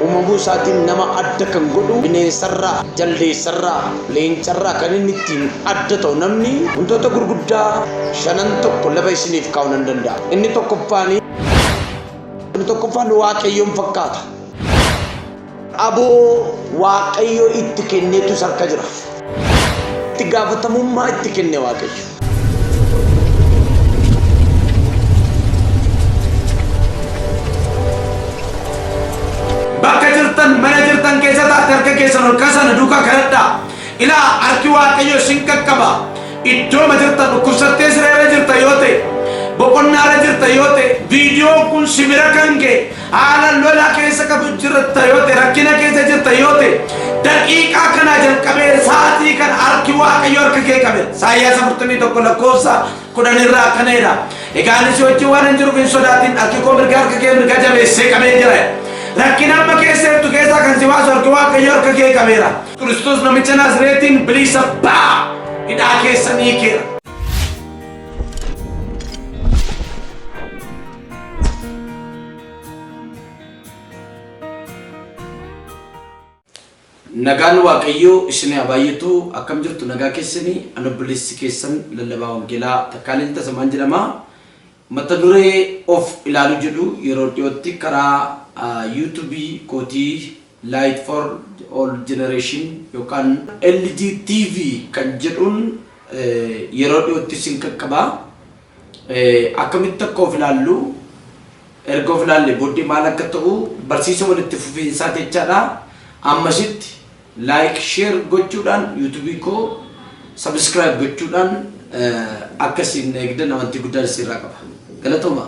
Uumamuu isaatiin nama adda kan godhu bineensarraa, jaldeessarraa, leencarraa kan inni ittiin adda ta'u namni wantoota gurguddaa shanan tokko lafa isiniif kaa'uu nan danda'a. Inni tokkoffaan inni tokkoffaan Waaqayyoon fakkaata. Aboo Waaqayyo itti kenneetu isa harka jira. Itti gaafatamummaa itti kenne Waaqayyo. Bakka jirtan mana jirtan keessa taate harka keessan ol kaasaa na duukaa kadhadhaa. Ilaa harki Waaqayyo isin qaqqaba. Iddooma jirtan dhukkubsattee sireerra jirta yoo ta'e, boqonnaarra jirta yoo ta'e, viidiyoon kun si bira kan ga'e haala lolaa keessa qabu jirta yoo ta'e, rakkina keessa jirta yoo ta'e, daqiiqaa kanaa jalqabee sa'aatii kana harki Waaqayyo harka kee qabe. Isaayyaas 41 lakkoofsa 10 irraa akkana jedha. Egaa ani si wajjin waan hin jiruuf hin sodaatin, harki koo mirgaa harka kee mirgaa jabeessee qabee jira. Rakkina amma keessa jirtu keessaa kan si baasu harki Waaqayyo harka kee qabeera. Kiristoos namicha Naazreetiin bilisa ba'aa hidhaa keessan hiikeera. Nagaan Waaqayyoo isin haa baay'atu. Akkam jirtu nagaa keessanii? Ani obboleessi keessan lallabaa wangeelaa Takkaaleen Tasamaan jedhama. Mata duree of ilaaluu jedhu yeroo dhiyootti karaa YouTube kootii Light for All Generation yookaan LGTV kan jedhuun yeroo dhiyootti isin qaqqaba. Akkamitti akka of ilaallu erga of ilaalle booddee maal akka ta'u barsiisa walitti fufiinsaa jechaadha. Ammasitti like share gochuudhaan YouTube koo subscribe gochuudhaan akka isin eegdan amantii guddaan isin irraa qaba. Galatooma.